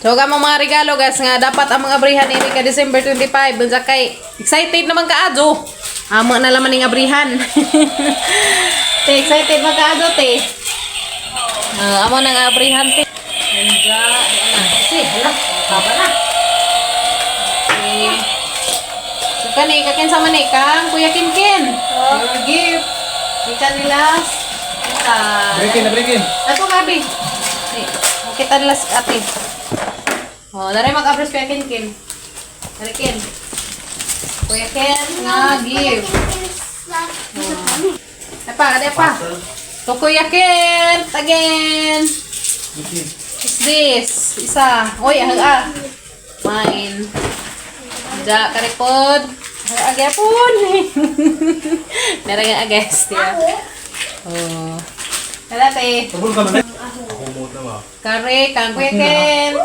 So, kamo mga regalo, guys, nga dapat ang mga abrihan ini ka December 25. Bunsa kay excited naman ka adyo. Amo na laman ning abrihan. Te, excited man ka adyo, te. Amo nang abrihan, te. Unja, na. Kasi, hala, kaba na. Okay. So, kani, kakinsa man ni kang Kuya Kinkin. Your gift. Ika nila. Ika. Breakin na breakin. Ato gabi. Eh, kita nila si ate. Oh, dali mag-abros Kuya Ken Ken. Dali Ken. Kuya Ken nga give. Oh. Apa, ada pa. To Kuya Ken again. What's this? Isa. Oy, ah, ah. Mine. Ja, karipod. Agapon. Meron nga agas, diya. Oh. Hala, te. Pabul ka man. Kumot na ba? Kare kang Kuya Ken.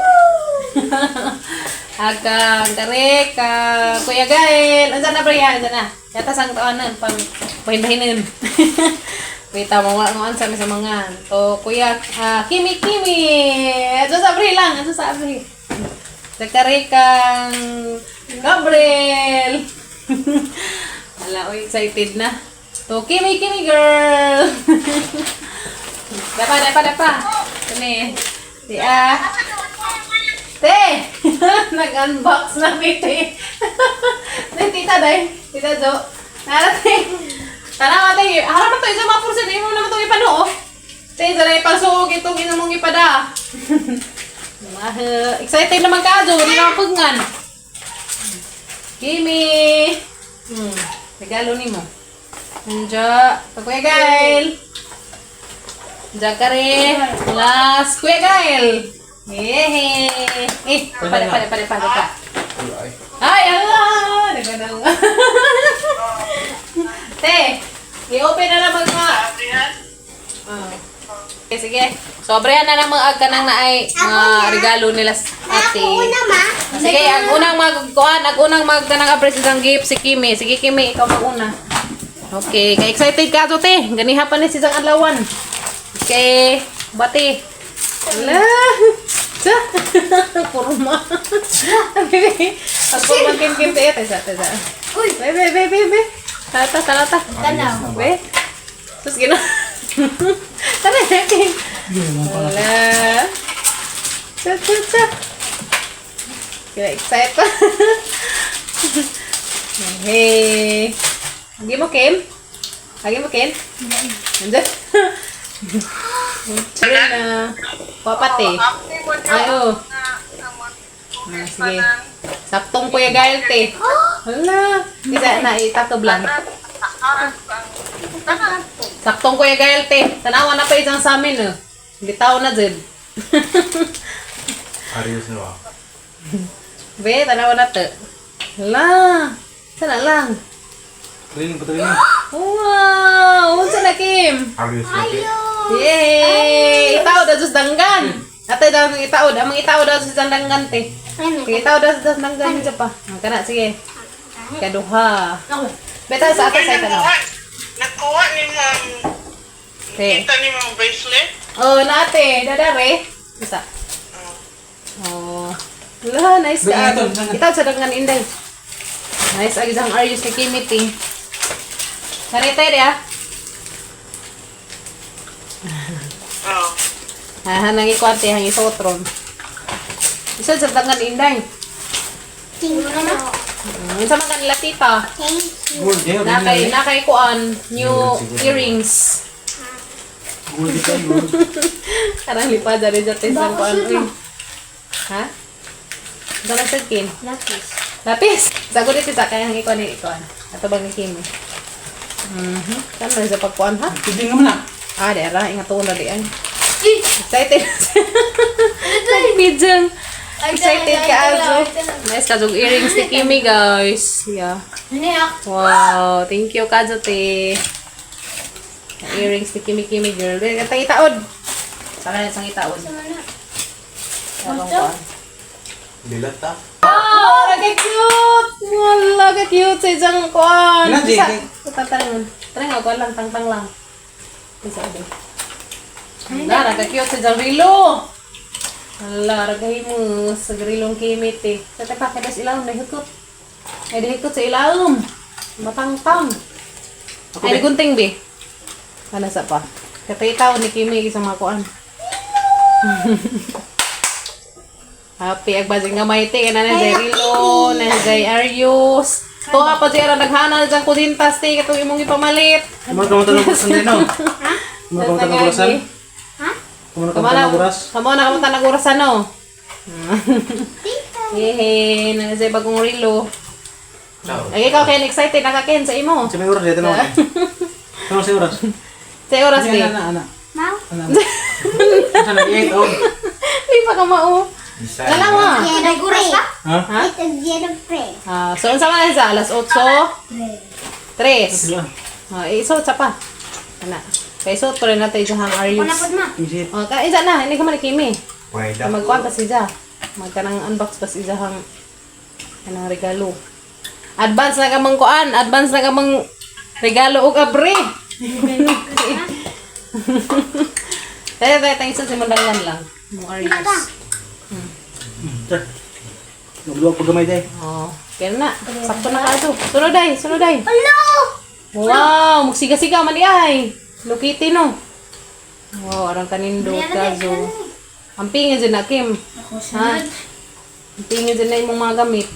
Akang kare kang Kuya Gael. Andiyan na pre, andiyan na. Yata sang taonan pang pahinbahinan. Wait, tama wala ng answer sa mga. To Kuya Kimi Kimi. Adto sa pre lang, adto sa pre. Sa kare kang Gabriel. Hala, oy, excited na. To Kimi Kimi girl. Dapa, dapa, dapa. Kani. Di ah. Te! Nag-unbox na mi, te. Te, tita, day. Tita Jo. Nara, te. Tara, te. Harap na to. Isa mga pursa. Di mo naman itong ipanoo. Te, isa na ipasuog itong inamong ipada. Excited naman ka, Jo. Hindi na mapagngan. Kimi! Regalo ni mo. Anja. Kuya Gail. Jakare. Last. Kuya Gail. Yehey. Eh, pare, pare, pare, pare, pa. Ay, ala! Nagkanang. Te, i-open na lang mga. Ah. Okay, sige. So, abrihan na lang mga agka nang naay mga regalo nila sa ate. Una ma. Sige, ang unang magkuan, ang unang magkanang abres isang gift si Kimi. Sige Kimi, ikaw maguna. Okay, kay excited ka to te. Ganiha pa ni si isang adlawan. Okay, bati. Ala. Sa. Kurma. Ang kurma Kim Kim te, te sa te sa. Uy. Be be be be be. Tata tata. Tanaw. Be. Sus gina. Tara, Kim. Ala. Cha cha cha. Kaya excited pa. Hey. Agi mo, Kim? Agi mo, Kim? Nandiyan? Sige na. Papat eh. Ay, oh. Ah, sige. Saktong Kuya Gael, te. Hala. Isa na, itakob lang. Saktong Kuya Gael, te. Tanawa na pa isang sa amin, oh. Bitaw na, Zed. Arius na ba? Be, tanawa na te. Hala. Sana lang. Training pa training. Wow! Unsa na, Kim? Arius na ba? Yay! Itaw da sus danggan. Ate daw ang itaw, amang itaw daw sus danggan te. Sige, itaw daw sus danggan isa pa. Ang kana sige. Kaduha. Beta sa ato sa itaw. Nakuha ni mong, Te. kita ni mong bracelet? Oh, na ate, dadare. Isa. Oh. Wala, nice ka. Danggan, danggan. Itaw sa danggan inday. Nice ag isang ayos ni Kimmy te. Sarita ya. Oo. Ah, nang ikwate hang isotron. Isa sa danggan inday. Thank you. Unsa man kanila tita? Thank you. Gold eh. Nakay kuan new earrings. Gold ito. Gold. Karang lipa dali dati sa kuan uy. Ha? Unsa man sa kin? Lapis. Lapis. Sagot dito sa kay hangi kuan ni kuan. Ato bang ni Kimi? Kan man sa pagkuan ha? Pwede nga man ah. Ah, di ara ingat na di ay. Excited. Nagbidjang. Excited ka azo. Nice ka jug earrings ni Kimi guys. Yeah. Niyak. Wow, thank you Kajo te. Earrings ni Kimi Kimi girl. Dili katang itaod. Sa kanan sang itaod. Sarong kuan. Dilat ta. Wow, ka cute. Wala ka cute sa isang kuan. Ilan, Isa. Jake? Tatang. Tarang ako lang tangtang lang. Isa ade. Wala ka cute sa isang rilo. Hala, ragay mo sa grilong kimit eh. Sa teka, kada sa ilawom, nahikot. Ay, nahikot sa ilawom. Matangtang. Ako, Ay, be. gunting, be. Ano sa pa? Katay tao ni Kimi isang mga kuan. Happy agbasing gamay te kana na jay Rilo, na jay Arius. Tuwa pa siya naghana jang kusintas te katong imong ipamalit. Kumano ka mo tanong oras din, no? Kumano ka mo tanong orasan? Ha? Kumano ka mo tanong oras? Kamo na kamo tanang orasan no. Yehe, na jay bagong rilo. Ay, ikaw Ken, excited na ka Ken sa imo. Sa may oras dito naman. Tanong sa oras. Sa oras di. Ana, ana, ana. Mau? Ana, ana. Sa nag-8 oh. Di pa ka mao. Dalawa. Quiero pre. Ha? Ha? Ito quiero pre. Ah, so unsa man sa alas 8? 3. Sila. Ah, isuot sa pa. Ana. Kay isuot pa rin natin sa hang Arius. Ma. Isit. Oh, ka isa na, hindi ka man ni Kimi. Pwede. Magkuan pa siya. Magkanang unbox pa siya hang kanang regalo. Advance na ka mang kuan, advance na ka mang regalo og abre. Tayo tayo tayo sa simundangan lang. Mong Arius. Sir. Magluwag pa gamay day. Oh, kaya na. Sakto na ka ato. Sunod ay, sunod ay. Hello! Wow, magsiga-siga man di ay. Lukiti no. Wow, arang kanindo kazo. Ang pingin dyan na, Kim. Ha? Ang pingin dyan na imong mga gamit.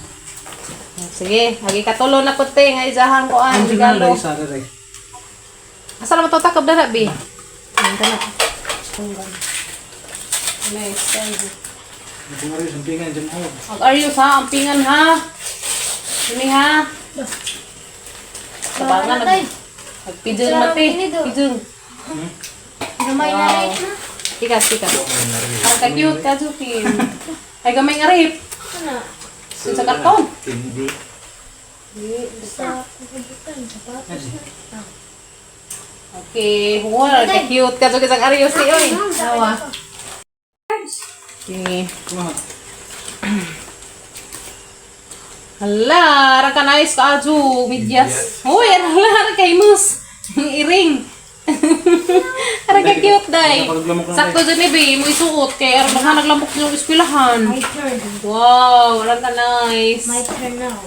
Sige, agi katulo na puti nga isahang kuan Ang signal regalo. day sa day. Asa naman to takab na bi? Ayun ka na. Nice, guys. Kung ano yung pingan dyan mo. Ang Arius ha, ang pingan ha. Ini ha. Tabangan nag nagpidjeng mati. Pidjeng. Gamay na rin na. Tikas, tikas. Ang ka-cute ka, Jukin. Ay, gamay nga rip. Ano? Sa karton. Hindi. Sa kubutan. Sapatos na. Okay, wow, ka-cute ka, Jukin. Sa Arius, eh, oy. Tawa. Sige. Kumaha. Hala, ra ka nice ka, Ju. Midyas. Uy, hala, ra kay mus. Iring. Ra ka cute, day. Napaglamok na, Sakto dyan, eh, be. Mo isuot. Kaya aron maghanag lamok yung eskwelahan. My turn. Wow, ra ka nice. My turn now.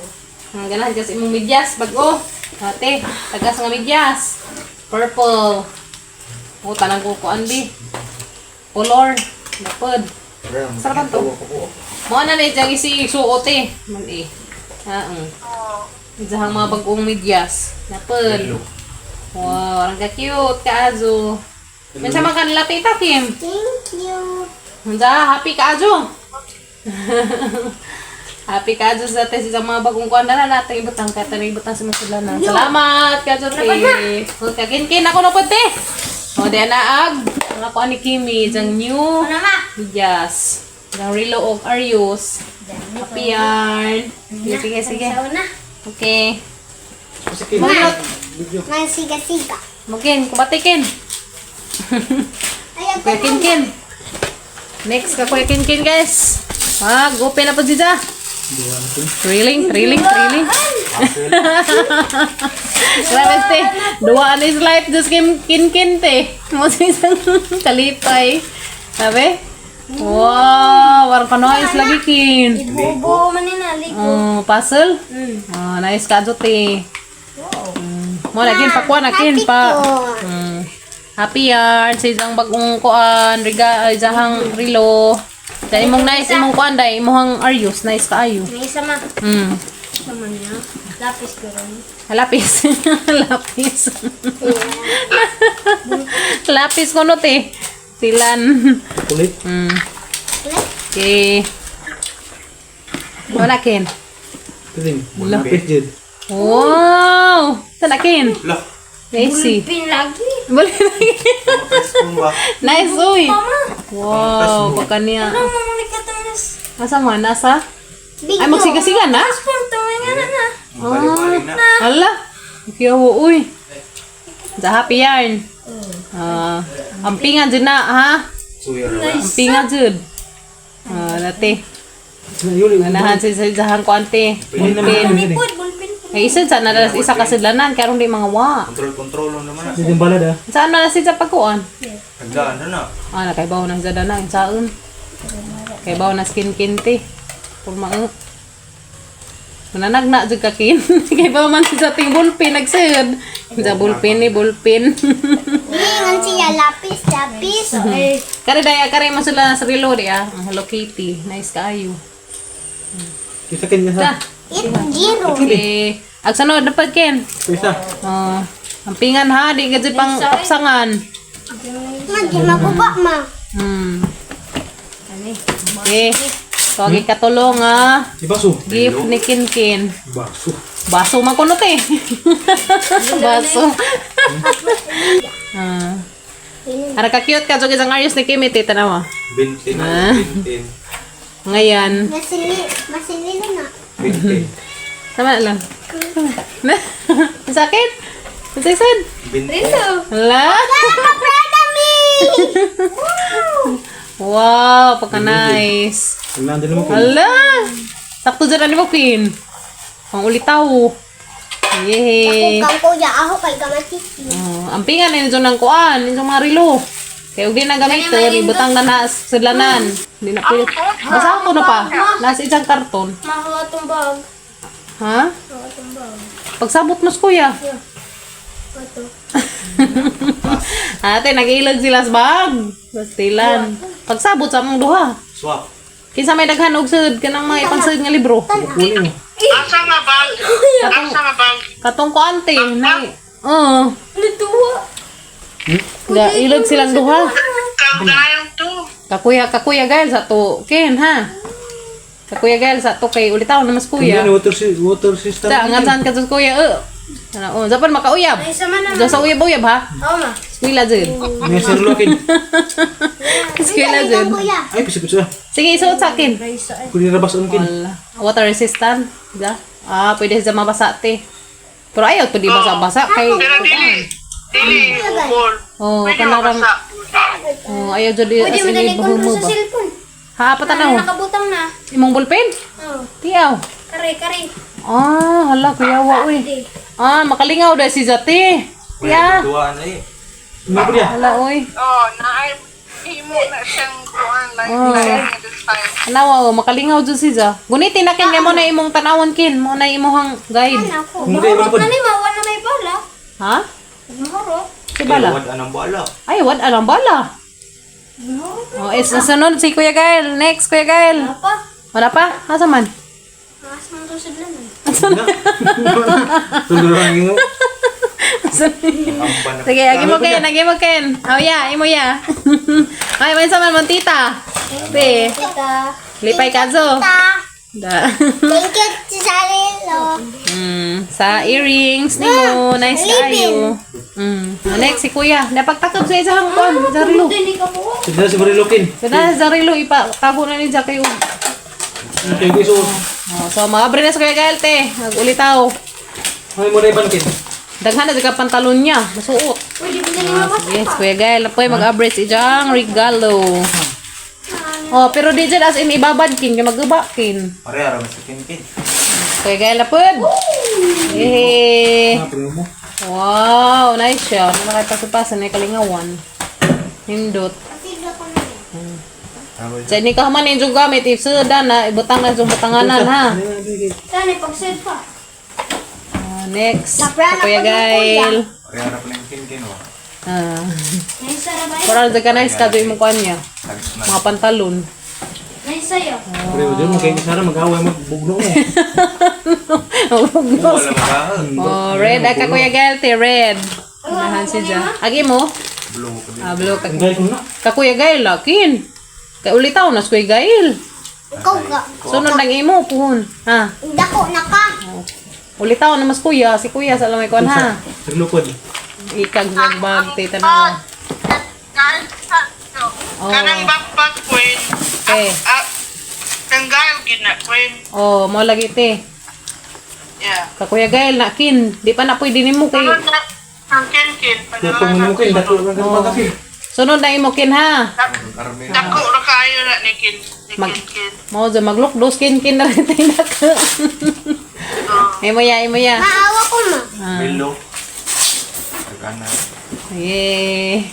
Ang ganahan kasi imong medyas bago. Ate, tagas nga medyas. Purple. O, tanang ko kuan bi. Color. Napod. Sarapan to. Mo na ni diyang isi suot eh. Man eh. Ah, Diyang mga bagong medyas. Napod. Wow, ang ka-cute ka-azo. Minsan man kanila tita Kim. Thank you. Unsa, happy ka ajo. Happy ka ajo sa te sa mga bagong kuan na natin ibutang ka tanay ibutang sa mga sila na. Salamat ka ajo te. O kakin ako na pod te. O di na ag mga kuan ni Kimi jang new Ano ma? bidyas. Jang Rilo og Arius. Happy yarn. Sige sige sige. Sa una. Okay. Sige. Bunot. Video. Mang siga-siga. Mugin, kubatikin. Ay, Kuya Kinkin. Next ka Kuya Kinkin guys. Mag open na po siya. Dua natin. Thrilling, thrilling, thrilling. Grabe te. Duaan is life just kim kin te. Mo sa isang kalipay. Sabi? Wow, warang ka nice lagi kin. Ibubo man ni na ligo. Oh, puzzle? Oh, nice ka te. Mo na kin pakuha na kin pa. Happy yarn sa isang bagong kuan, riga isang rilo. Dahil imong nice imong kuan dai imong Arius nice kaayo. May isa ma. Isa man niya. Lapis ko rin. Lapis. Lapis. Lapis ko no te. Tilan. Kulit. Okay. Wala kin. Piling. Lapis jud. Wow! Tala kin. Lah. Easy. Pin lagi. Boleh lagi. Nice uy. Mama. Wow, baka niya. Ano mo ni katanas? Asa man nasa? Ay magsiga-siga na. Punto nga na na. Ah, ala. Kiyaw uy. The happy yarn. Ah, ampingan jud na ha. Ampingan jud. Ah, dati. Yuli. Ganahan si sa jahang kuante. Bulpin. Pud bulpin. Ay isa sa na isa ka sidlanan karon di mga wa. Control-control naman na. Yung balad ah. Saan na siya pagkuan? Nagdaan na na. Ah, nakaibaw na siya na saon. Kay baw na skin kin te. Purma eh. Mananagna jud ka kin. Kay baw man sa ting bulpin nagsud. Sa bulpin ni bulpin. Ingon siya lapis, lapis. Eh, Kare daya kare mo sila sa relo di ah. Ang Hello Kitty. Nice kaayo. Isa kin Ta. isa. It zero. Okay. Ag sanod dapat ken. Isa. Oh, ang pingan ha, di ka jud pang kapsangan. Ma, di maguba ma. Okay. So, agi katulong ah. Ibaso. Gift ni Kinkin. Baso. Baso man kuno te. Baso. Ah. Ara ka cute ka jud isang ayos ni Kimi te tanawa. Bintin. Ah. Bintin. Ngayon, Masili, masililo na. Bintin. tama lang. Ang sakit. Ang sakit. Bintin. Hala. Prada me! Wow, pagka nice. Tingnan din mo kin. Hala. Sakto dyan ani mo Queen. Pang ulitaw. Yay. Kung kuya, ako kay kamatiki. Oh, ang pingan na ninyo ng kuan, ninyo mga relo. Kaya huwag din na gamitin, ibutang na na sudlanan. Hindi na pwede. Basta ko na pa. Nasa isang karton. Mahawa tong bag. Ha? Mahawa tong bag. Pagsabot mo kuya. Ito. Ate, nag-ilog sila sa bag. Bastilan. Pagsabot sa among duha. Swap. Kinsa may daghan og sud kanang mga ipansud nga libro. Kunin mo. Asa nga bag? Asa nga bag? Katong kuante na. Oo. Natuwa. Ga ilog silang duha. Kang to. Kakuya, kakuya gael sa to. Ken ha. Kakuya gael sa to kay ulitaw na mas kuya. Tingnan water water system. Sa nga saan ka sa kuya eh. Ano, oh, dapat makauyab. Ay, sama na. Diyan sa uyab-uyab ha. Oo ma. Eskwela jud. May sirlo kin. Eskwela jud. Kuya. Ay pisip siya. Sige, isuot sa akin. Kunin rabas on kin. Wala. Water resistant. Da. Ah, pwede siya mabasa te. Pero ayaw to di basa-basa kay Pero dili. Dili ubol. Oh, Pwede kanarang mabasa. Oh, ayaw jud di Pwede as mo in dali ibuhong mo control sa ba. cellphone. Ha, patanaw. Nakabutang na. Imong ballpen? Oo. Tiyaw. Kare, kare. Ah, hala kuyawa uy. Ah, makalingaw dahil si Zate. Tiya. Duaan na eh. Ano po niya? Hala oy. Oh, na ay imo na siyang kuan like Oh. like this time. Tanawa oh, makalingaw jud si Ja. Gunitin na kin kay mo na imong tanawon kin, mo na imuhang guide. Ako. Hindi, Mahurot wala na ni, mawa na may bala. Ha? Mahurot. Si bala. Wad anang bala. Ay, wad alang bala. Mahurot. Oh, is sunod si Kuya Gael. Next, Kuya Gael. Wala pa. Wala pa? Asa man? Angas man to sila na. Tulungan mo. Amban na. Sige, agi mo ken, agi mo ken. Oh yeah, imo ya. Ay, may sa man mon tita. Te, Tita. lipay kazo. Da. Thank you, Sarilo. Sa earrings nimo, nice kayo. Oh, next si Kuya. Napagtakab sa isang kuan, Zarilo. Dili ka po. Sige si Barilo kin. Sada Zarilo ipa tago na ni Jack kayo. Kay guys oh. Oh, so maabre na sa Kuya Gael te. Nagulitaw. Ay mo na iban kin. Daghan na jud ka pantalon niya, masuot. Pwede mo dali mabasa. Yes, Kuya Gael, apoy mag-abre si Jang regalo. Oh, pero di dyan as in ibabad kin, kay maguba kin. Pare, aram sa kinkin. Kuya Gael apod. Yay! Ah, tingnan mo. Wow, nice siya. Ano na kayo pasupasa na kalingawan. Hindot. Sa ini ka man yung gamit, if suda na, ibutang na yung butanganan ha. Sana pag-send pa. Ah, next, Naprana Kuya ko ng Gael. Pare, aram na yung kinkin oh. Ah. Nice na ba? Parang ka nice ka imong kuan niya. Tags na. Mga pantalon. Nice sa'yo. Pre, dyan mo kay Sara mag-away magbugno mo. Wala magahal. Oh, red. Ay, ka Kuya Gael, te, red. Unahan si Ja. Agi mo? Blue ko din. Ah, blue. Ka, Ang galing ko na. ka Kuya Gael, lakin. Kay ulitaw na si Kuya Gael. Ikaw ka. Sunod ng imo, puhon. Ha? Dako na ka. Ulitaw na mas kuya. Si kuya sa alamay kuan ha. Sarilo pod. Ikag nagbag, te, tanawa. Guys, sa to. Oh. Kanang backpack queen. Okay. Ah, kang gayo gid na queen. Oh, mo lagi te. Yeah. Ka Kuya Gael, nakin. Di pa na pwede nimo kay. Sunod na ang kinkin. Kaya pang mo kin, dako lang kan baga kin. Sunod na imo kin ha. Arme. Dako ra kayo na ni kin ni kinkin. Mo dyan maglukdos kin kin na rin tayo naka. Imo ya, imo ya. Maawa ko ma. Ah. Milo. Tagana. Yay.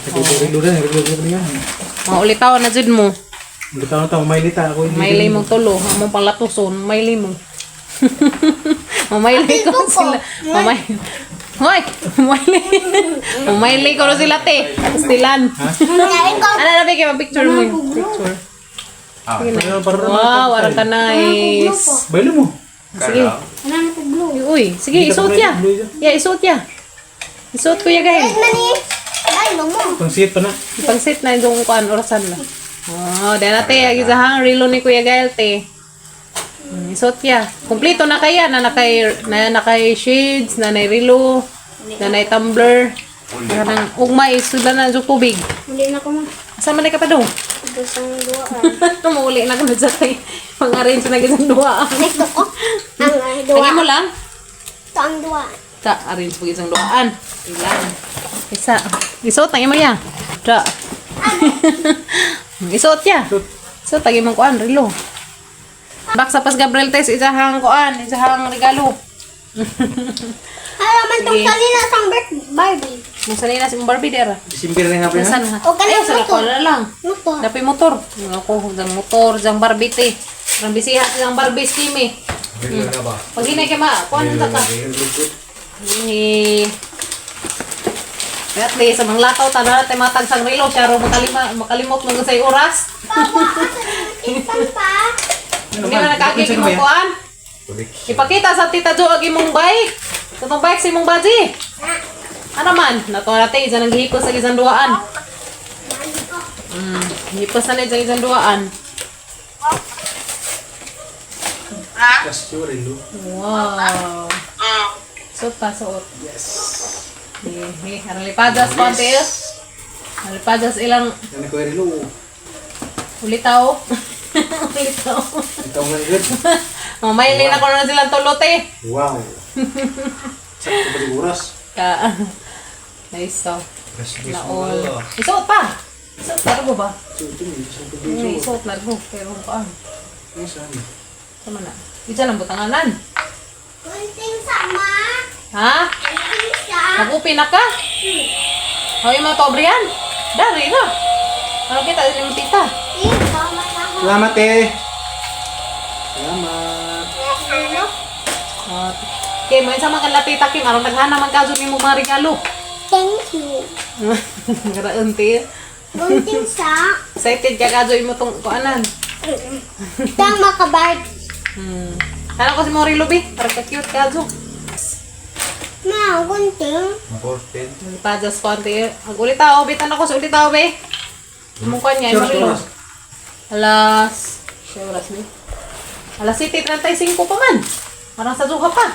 Sarilo rin, sarilo rin niya. Mga ulitaw na jud mo. Bitaw na ta, mamayli ta ako. Maylay mong tulo, among panglatuson, maylay mo. Mamaylay ko sila. Mamay. Hoy, mamaylay. Mamaylay ko ro sila te. Pastilan. Ano na kay picture mo yung picture. Ah, Wow, arang ka nice. Baylo mo. Sige. Ano na ko blue? Uy, sige, isuot ya. Ya, isuot ya. Isuot ko ya, guys. Mani. Ay, mo. Pangsit pa na. Pangsit na yung kuan orasan na. Oh, dahil na te, agi sa hang relo ni Kuya Gael te. Isuot ya. Kompleto na kaya na nakay na nakay shades, na nay relo, na nay tumbler. Kanang ugma isula na yung tubig. Hindi na ko ma. Asa man na ka pa dong? Ito sa duwa. Tumuli na ko na sa tay. Pang-arrange na gisang duwa. Next ko. Ang duwa. Lagi mo lang. Ito ang duwa. Ta, arrange mo isang duaan. Ilan? Isa. Isuot na imo ya. Ta. Isuot ya. Isuot tagi mong kuan relo. Bak sa Pas Gabriel test isahang kuan, isahang regalo. Hala man tong Sige. salina sang Barbie. Musa na si mong Barbie dera. Disimbil na nga pa Saan ha? O, ganun Ay, sa motor. ko na lang. Motor. Dapay motor. Ako, jang motor, jang Barbie te. Parang bisiha jang Barbie scheme eh. Regular na ba? Pag hinay kay ma, kuan ta ka. Eh. At least, sa mga lakaw, tanan natin matag sang relo, siya ro makalima, makalimot mo sa oras. Papa, asa na ang pa? Hindi man nakaagi imong kuan. Ipakita sa Tita Jo ang imong bike. Katong bike sa imong baji. Ano man, nato natin isa nang gihipos sa isang duaan. Hipos na sa isang duaan. Ha? Casio relo. Wow. Mm. Suot pa, suot. Yes. Eh, eh, aron lipadas konti. Eh. Aron lipadas ilang Yan ko relo. ulitaw. Ulitaw. Ito ang good. Oh, may na ko na silang tulot eh. Wow. Sakto pa yung oras. Ka. Nice so. Naol. Isuot pa. Isuot largo ba? Suot yun, isang Isuot largo. Pero pa. Ay, saan? Sama na. Isa lang butanganan. Gunting sama. Ha? Gunting sa. Mag-upi na ka? O, yung mga tobrihan. Dari na. Ano kita din yung tita? Eh, mama na ako. Salamat eh. Salamat. Oh, okay, mo sa mga tita Kim, aron taghana man kaso nimo mga regalo. Thank you. Garaon ti. Gunting sa. Excited ka kaso imo tong kuanan. Tama ka, Barbie. Ano ko si Mori Lubi? Para ka cute kaso. Ma, gunting. Important. Pajas konti. Ang ulitaw, bitan ako sa ulitaw, be. Imong kuan niya, Oras, imong relo. oras. Alas, siya oras ni. Alas 7:35 pa man. Parang sa duha pa.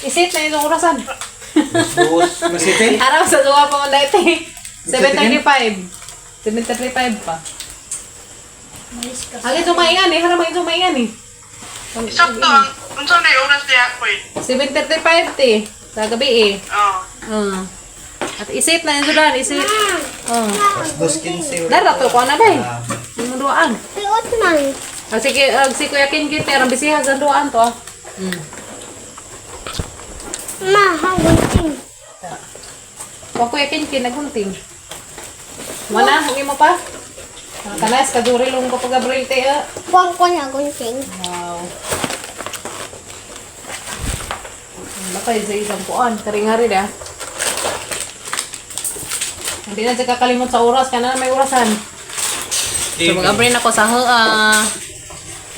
Isit na yung orasan. Dos. Masite. Araw sa duha pa man dahil. 7:35. 7:35 pa. Ang ito maingan eh. Harap ang ito maingan eh. Sakto ang unsa na yung oras diha ko eh. 7:35 te. Sa gabi eh. Oh. At isit na yung sudan. Isit. Oh. Dos 15. Dara to ko na day. Yung duaan. Piot man. Ah, sige, ah, si Kuya Kin Kit, ang bisiha sa duaan to ah. Ma, ha, gunting. Wa Kuya Kin Kit, nagunting. Wala, hindi mo pa. Nakalas, kaduri lang ko pag Gabriel te ah. Kuwang ko na gunting. Wow. Baka sa isang puan. Karingari ah. Hindi na siya kakalimot sa oras. Kaya na may orasan. So, mag-abrin ako sa hoa.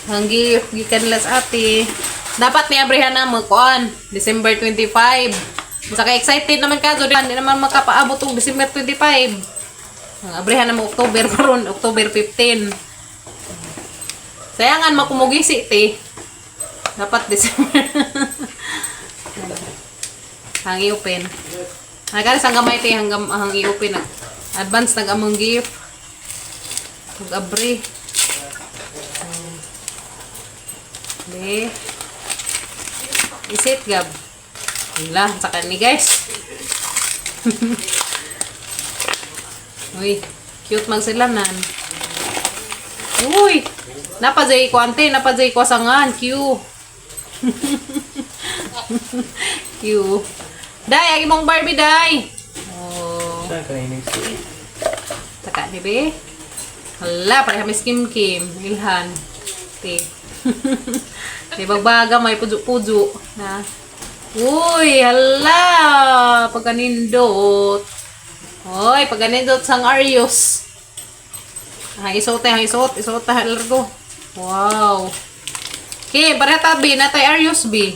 Ang gift, gikan nila sa ate. Dapat ni abrihan na mo kuan, December 25. Saka excited naman ka, so di di naman makapaabot og December 25. Ang abrihan na mo October karon, October 15. Sayangan makumugisi te. Dapat December. Hang i-open. Nagalis ang gamay te hanggang hang i-open nag advance nag among gift. Ug abri. Di. Isit gab. Wala, sa kani guys. Uy, cute man sila nan. Uy, napajay ko ante, napajay ko sangan, Q. Q. Day, ang imong Barbie day. Oh, Saan ka nainig? saka ni be. Hala, pareha may skim kim. Ilhan. Te. May bagbaga, may pujo-pujo. Na. Uy, hala! Pagkanindot. Uy, pagkanindot sang Arius. Ang isuot ang isuot. Isuot ta largo. Wow. Okay, pareha ta B. Natay Arius B.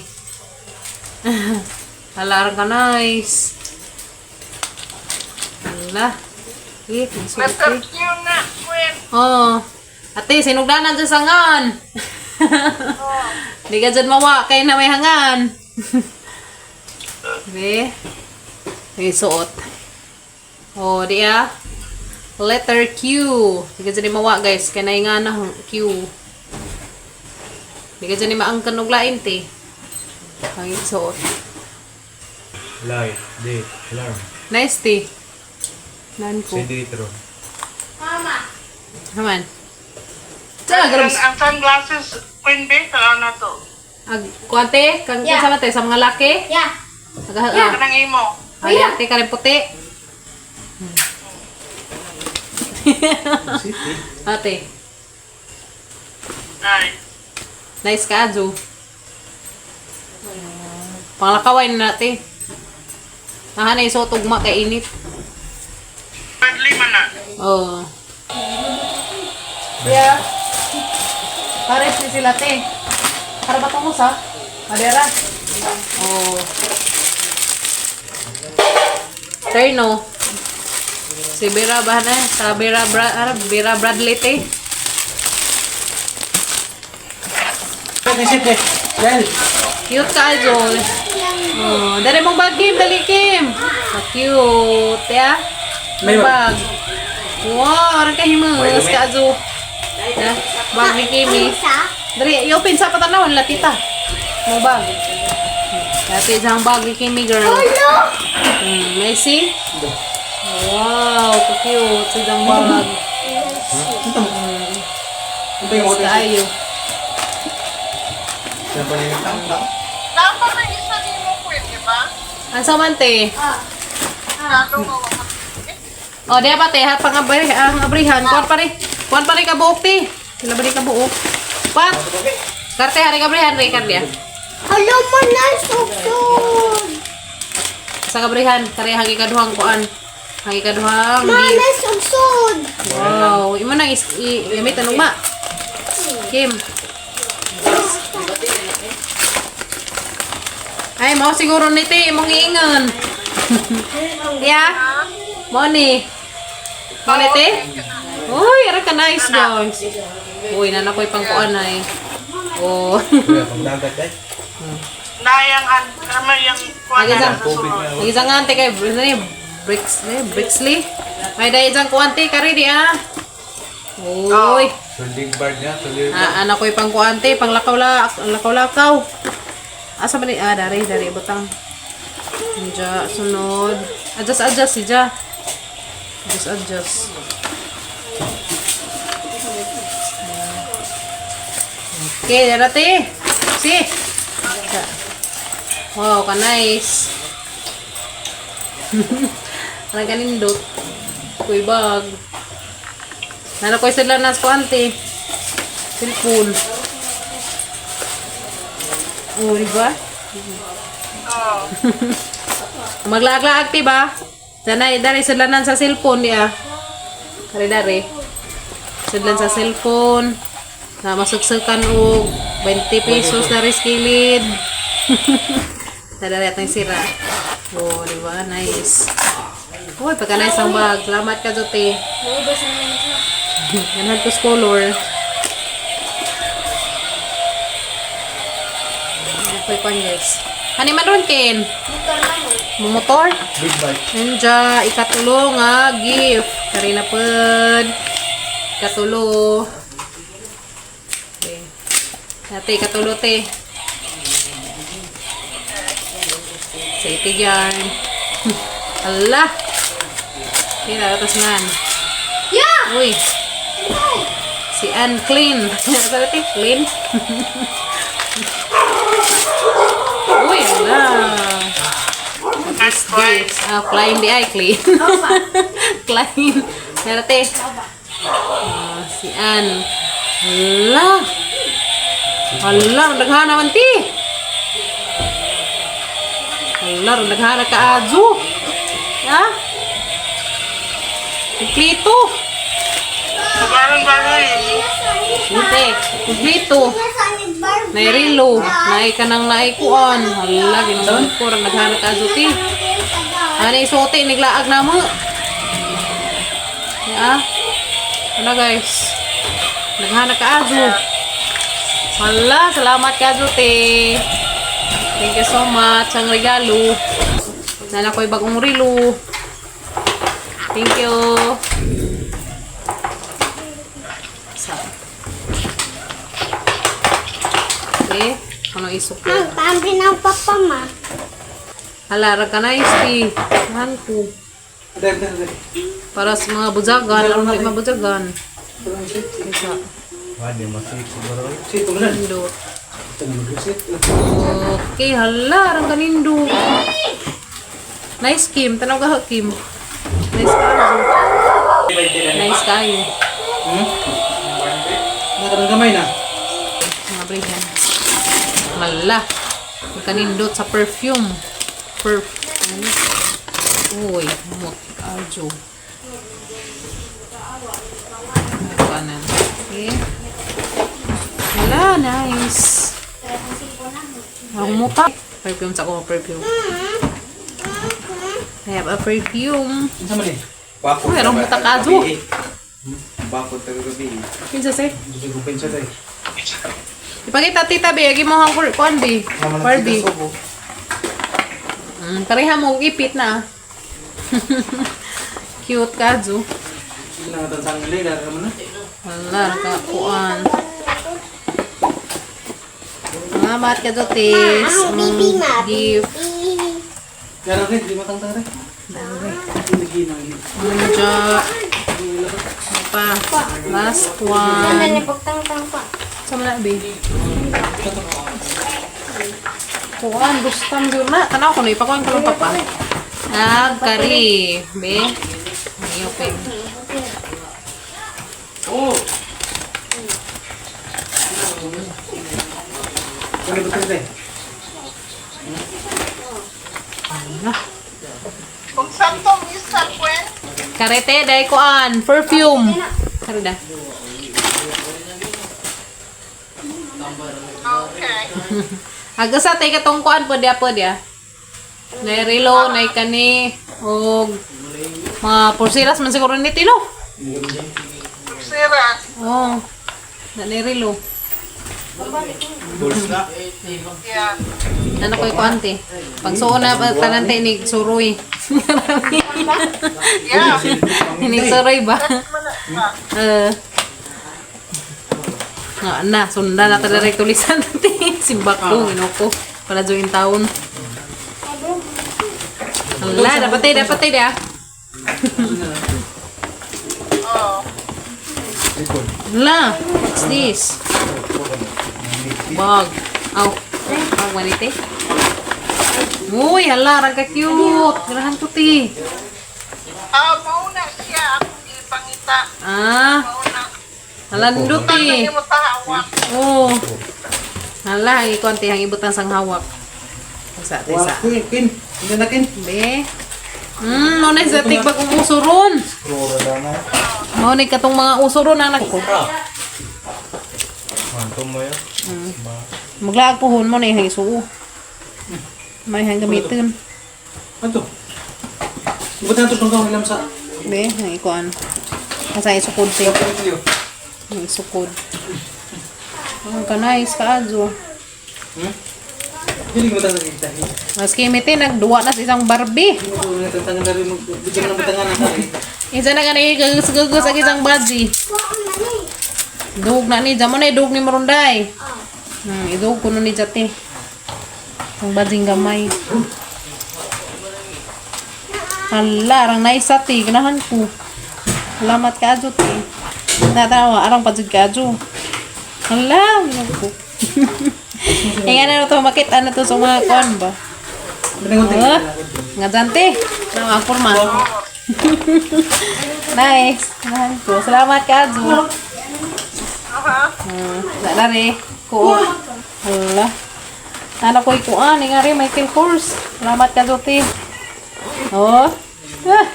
Hala, ka nice. Hala. Eh, isuot Letter eh. Q na, Queen. Oo. Ate, sinugdanan dyan sa hangan. Di ka dyan mawa, kayo na may hangan. Di. Ay, suot. Oh, di ah. Letter Q. Di ka dyan ni mawa, guys. Kaya na nga na Q. Di ka dyan ni maangkan og lain, te. Ang suot. Light, date, alarm. Nice, te. Nan ko. CD ro. Mama. Haman. Sa, Ang, ang sunglasses, Queen B, tanaw na to. Ag, kuante, kang Yeah. yeah. sa mga laki. Yeah. Aga, Yeah. Kanang imo. Ay, ate ka rin puti. City. Ate, Ay. nice ka, Aju. Panglakaway na nate. Nahanay, so tugma kay init. Friendly man na. Oh. Yeah. Pares ni sila, te. Para ba tungo sa? Madera. Oh. Terno. Si Vera ba na? Sa Vera, Bra ah, Vera Bradley, te. City. Dahil. Cute ka, Azul. Oh, dali mong bag, Kim. Dali, Kim. Sa cute, ya. May May bag. Wow, arang kahimus ka, Azul. Ya, bag ni Kimi. Isa. Dali, i-open sa patanawan la tita. Mo bag. Dati isang bag ni Kimi girl. Hello. May see? Wow, ka-cute. Sa isang bag. Ito yung Nice kaayo. Siya pa niya. Dapat na isa din mo, Queen, di ba? Ang samante. Ah. Nato mo. O, di ba te, ha, pang abri, ang abrihan, kuan pa rin. Kuan pa rin ka buok, te. Sila ba rin ka buok? Pat! Karte, hari ka abrihan, rin karya. Hello, manay suksod. Sa kabrihan, kare hangi kaduhang kuan. Hangi kaduhang gift. Manay suksod. Wow, imo nang is i gamit anong ma? Kim. Ay, mao siguro ni te, imong iingon. Yeah. Mo ni. Mo ni te? Uy, ara ka nice guys. Uy, nana ko'y pangkuan ay. Oh. Kuya, pang dagat eh. Nayang, an, kama yung kuan Ang na isang sa sulod. Ang isang ante kay ano ni Brixley, Brixley. May dahil isang kuante kari di ah. Uy. Suling bar niya, suling bar. Ah, anak ko'y pangkuante, panglakaw la, lakaw-lakaw. Asa ba ni ah dari dari butang. Diya, sunod. Adjust, adjust si Ja. Adjust, adjust. Okay, darate. Si. Wow, ka nice. Ang kanindot. Kuy bag. Nana ko'y sila nas kuante. Cellphone. Oh, di ba? Oo. Maglaag-laag, ti ba? Danay, dali sudlanan sa cellphone niya. Dari dari. Sudlan sa cellphone. Na masuksukan og 20 pesos na rin kilid. Dadali atong sira. Oh, di ba? Nice. Uy, pagka nice ang bag. Salamat ka, Jote. Naubos na lang siya. Ganhan ko color. Ako'y kwan, guys. Hani man ron, Ken? Motor na mo. Mumotor? Big bike. Ninja, ikatulo nga gift. Karina pod. Ikatulo. Okay. Ate, ikatulo te. Sa itig yarn. Ala! Okay, naratas man. Yeah! Uy, si Ann Clean. Sabi te, clean. Uy, ala. Nice try. Gifts. Ah, flying the eye, clean. Klein. Meron te. Ah, Si Ann. Hala. Hala, ang daghan naman ti. Hala, ang daghan na kaadyo. Ha? Kumpleto. Hindi, kumpleto. Nairilo, naay ka nang naikuan. Hala, ginawa ko, ang daghan na kaadyo ti. Ano isuote, niglaag na mo. Ya. Ano guys? Naghanap ka Ajo. Hala, salamat ka Ajo te. Thank you so much. Ang regalo. Nala ko'y bagong relo. Thank you. Sa. Okay. Ano isok ko? Ang pambi ng papa ma. Hala, ra ka na isti. Mahal ko. Dahil, dahil, dahil. Para sa mga bujagan, aron di mabujagan. Isa. Wah, di masih siguro. Sit, tumulan. Nindot. Ito na mag-sit. Okay, hala, rang kanindo. Nice Kim, tanaw ka Kim. Nice kayo. Nice kayo. Hmm? Nakaroon gamay na. Mga brehan. Mala. Ang kanindot sa perfume. Perfume. Uy, mut aljo. Kanan. Okay. Hala, nice. Ang mukha. Perfume sa ako, perfume. I have a perfume. Ano man eh? Bakod. Uy, anong butak ajo? Bakod taga gabi. Kinsa say? Hindi ko pensa tayo. Ipakita tita be, agi mo hang kuan be. Barbie. Pareha mo og ipit na. Cute ka, Ju. Hindi na nga tansang nila, dahil naman na. Wala, ka kuan. Salamat ka, Jotis. Ang bibi ma. Gift. Bibi. Dahil rin, di matangtang rin. Hindi na Unja. Ano pa? Last Ano one. ni pagtangtang pa. Sama na, be. Kuan, gustam yun na. Tanaw ko na, ipakuan ko lang papa. Nagkari. Be. Ay, okay. Oh! Ano ba tayo? Ano? Kung saan tong isa, Gwen? Karete, dahil kuan. Perfume. Karida. Okay. Agasa tay katong kuan pwede pwede ah. Nay relo, nay kani og mga pulseras man siguro ni Tino. Sira. Oh. Na nay relo. Bulls na. Yeah. Ano koy kuan te. Pagsuon na pa- tanan te ni suroy. Yeah. Ni suroy ba? Mana na. Eh. Nga na, sundan na talaga tulisan te. Simbak ko, ginoo Para join taon. Ala, dapat te, dapat te ah. Oh. Ala, what's this? Bag. Aw. Bag manite. Uy, hala, rang ka cute. Ganahan ko ti. Ah, mauna siya akong ipangita. Ah, Mauna. hala nindot Tanda ti. niyo mo sa hawak. Oh. Hala, ang konti ang ibutang sang hawak. Sa ti sa. Queen, Queen. Hindi na, Queen. Be. Mo na sa tig bagong uso ron. Rora na na. Mao ni katong mga uso ron ang nag Manto mo yun. Maglaag puhon mo na ihang isuo. May hang gamitin. Ano to? Ba't na ito tungkang ilam sa... Be, ang ikuan. Asa isukod ti. Ano Ang isukod. Ang ka-nice ka adyo. Hmm? Hindi ko matangtang kita. Maski miti nagduwa na sa isang Barbie. Hindi ko natangtang na rin. Bigyan mo ng batangan na tayo. Isa na gani gagus ang isang badji. Dug na ni jamo na idug ni Marunday. Idug kuno ni jate. Ang badjing gamay. Hala, arang nice ati, ganahan ko. Salamat ka adyo te. Natawa, arang pa jud ka adyo. Hala, ginawa ko. Ingan na to makita na to sa mga kuan ba. Oh, nga dyan, te. Ano ang forma? Nice. Ganahan ko. Salamat ka, Adjo. Aha. Wala re. Kuo. Hala. Nana ko'y kuan. Nga re, Michael Kors. Salamat ka, Jote. Oh. Ah.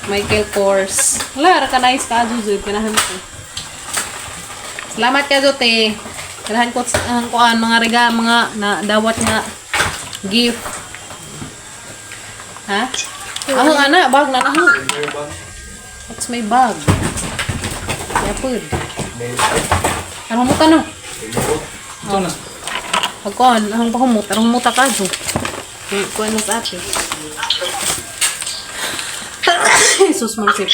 Michael Kors. Wala, ka nice ka, Jojo. Kanahan ko. Salamat ka, Jote. Kanahan ko ang kuan, mga rega, mga na, dawat nga gift. Ha? Ahong ana, bag na na. What's my bag? Yapod. Ano mo no? Ito na. Pagkuhan, ang pahumot, ang humuta ka do. Kuhan na sa ate. Jesus, magsip.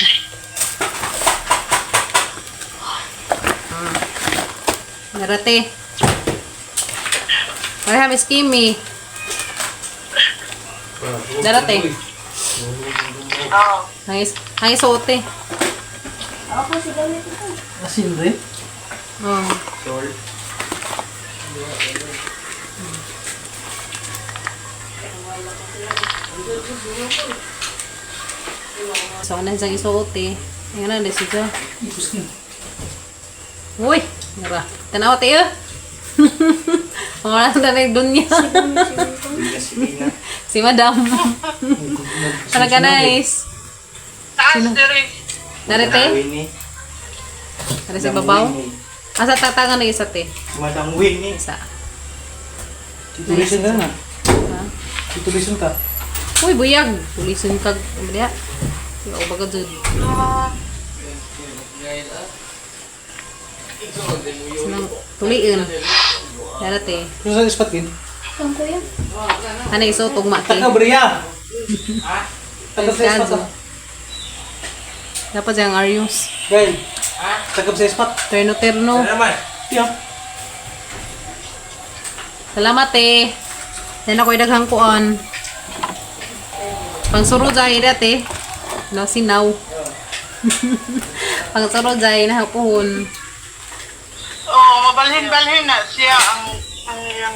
Narate. Pareha, Miss Kimi. Darate. Oo. Hangis, hangis sote. Ako si gamit ito. Asin rin. Oh. Salt. So, ano siyang isuote. Ayan na, si Jo. Ipos ni. Uy! Nara. Tanaw tayo. Mga na na dunya. Gasolina. Si Madam. Talaga nice. Taas dire. Narete? Winnie. Para sa babaw? Asa tatangan na isa te? Madam Winnie. Isa. Tulisin ka na. Ha? Tulisin ka. Uy, buyag. Tulisin kag. Ano ba Yo, baga dun. Sinang tuliin. Narate. Pero sa ispat din. Kang kuya. Ano iso tugma te? Taka bria. Taka sa ispat. Kazo. ah. Dapat siyang Arius. Gay. Taka sa ispat. Terno-terno. Ano naman? Tiya. Salamat eh. Yan ako'y daghang kuan. Pangsuro jay dati. No, sinaw. Pangsuro jay na hapuhon. Oo, mabalhin-balhin na siya ang iyang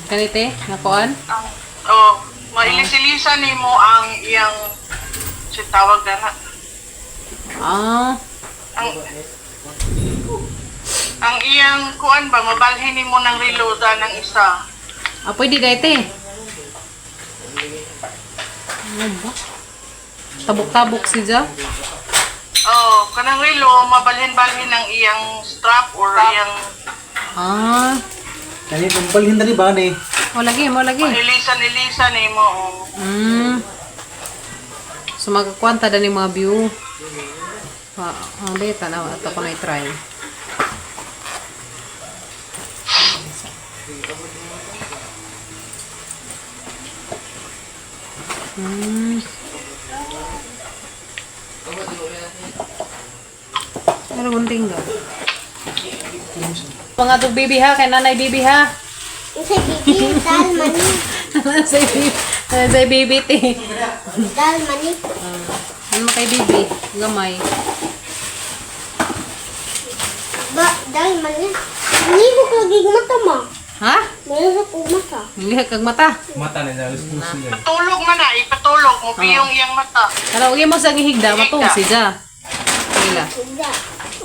Kanite, na kuan? ang oh, mailis-ilisa nimo ang iyang si tawag na na. Ah, Ang iyang kuan ba mabalhin nimo ng reloada ng isa. ah pwede dati. Ano ba? Tabok-tabok si Ja. Oh, kanang relo mabalhin-balhin ang iyang strap or iyang Ah, Kani balhin dali ba ni? mo lagi, mo lagi. ilisan-ilisa nimo. Oh. So magkakwanta na ni mga view. Ah, ang data na ato ko na i-try. Ano gunting daw? Mga tug bibi ha, kay nanay bibi ha. Sa bibi, dal mani. Sa bibi, sa bibi te. Dal mani. Ano kay bibi? Gamay. Ba, dal mani. Nilihok lagi mata ma. Ha? Nilihok og mata. Hindi kag mata. Mata na niya. Alas puso niya. Patulog man na, ipatulog mo piyong iyang mata. Kala ugi mo sa gihigda matong si Ja. Sila. Higda.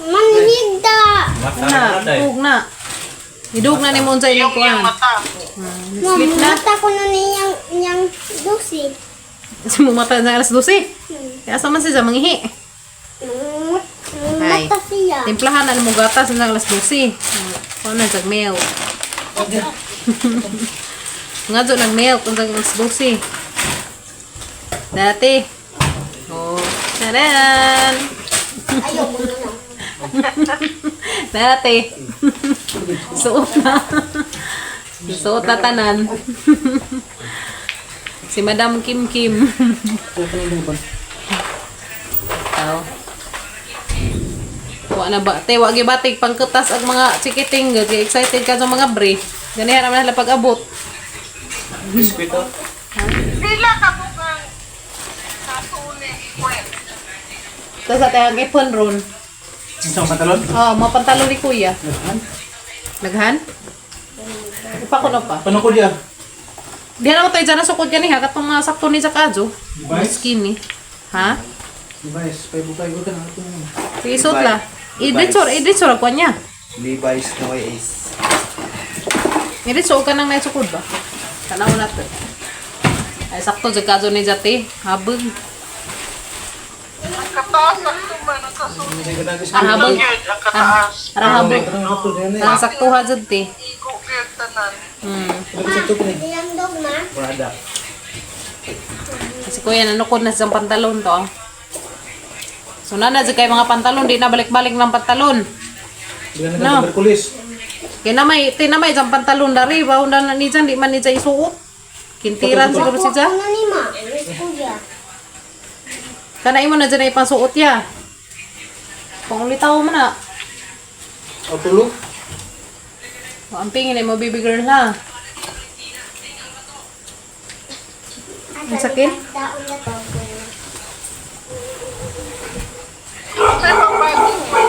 Manhigda. Mata Na, na. dug na. Idug na ni mo unsa imong Piyong iyang kuan. mata. Ma, Sleep na. mata ko na niyang niyang dusi. Kasi mo mata na alas 12. Kaya asa man si Ja mangihi. Ay. Mata siya. Timplahan na mo gatas na alas 12. Kuan na jag milk. Nga do nag milk unsa alas 12. Dati. Oh, taran. Ayaw mo na lang. Dati. Suot na. Suot na tanan. Si Madam Kim Kim. Kani ba? Tao. Wa na ba? Te, wa gibatik pangkutas ang mga chikiting. Gud kay excited ka sa mga bre. Ganihan naman nila pag-abot. Biskuit oh. Pila ka bukang kasuli ipwen. Tapos sa tayang ipon ron. Isang pantalon. Oh, mga pantalon ni Kuya. Naghan. Naghan? Ipako na pa. Paano ko diya? Di na mo tayo dyan na sukod yan eh. Katong mga sakto ni sa kadyo. Device? Skinny. Ha? Device, paibo-paibo ka na ito. Sige, suot la. I-ditsor, i-ditsor ako niya. Levi's na way is. Ngiri so ka nang naisukod ba? Tanaw na to. Ay sakto jud kaso ni jati. Habog. Ang kataas ang tuman ang kasunod. Ah, habog. Gyud ang kataas. Ara habog. Ara sakto ha jud ti. Igo gyud tanan. Ilang dog ma? Prada. Si kuya nanukod na siyang pantalon to. Ah. So nana jud kay mga pantalon di na balik-balik ng pantalon. Bilang No. na Hercules. Kay na may tinamay jang pantalon dari baw na na ni dyan, di man ni dyan isuot. Kintiran siguro si dyan. Ano ni ma? Kuya. Kana imo na dyan ay pangsuot ya. Pangulitaw mo na. O tulog. O, ang pingin ay mo baby girl ha. Ang sakit? Daon na to. Sa pambagi mo.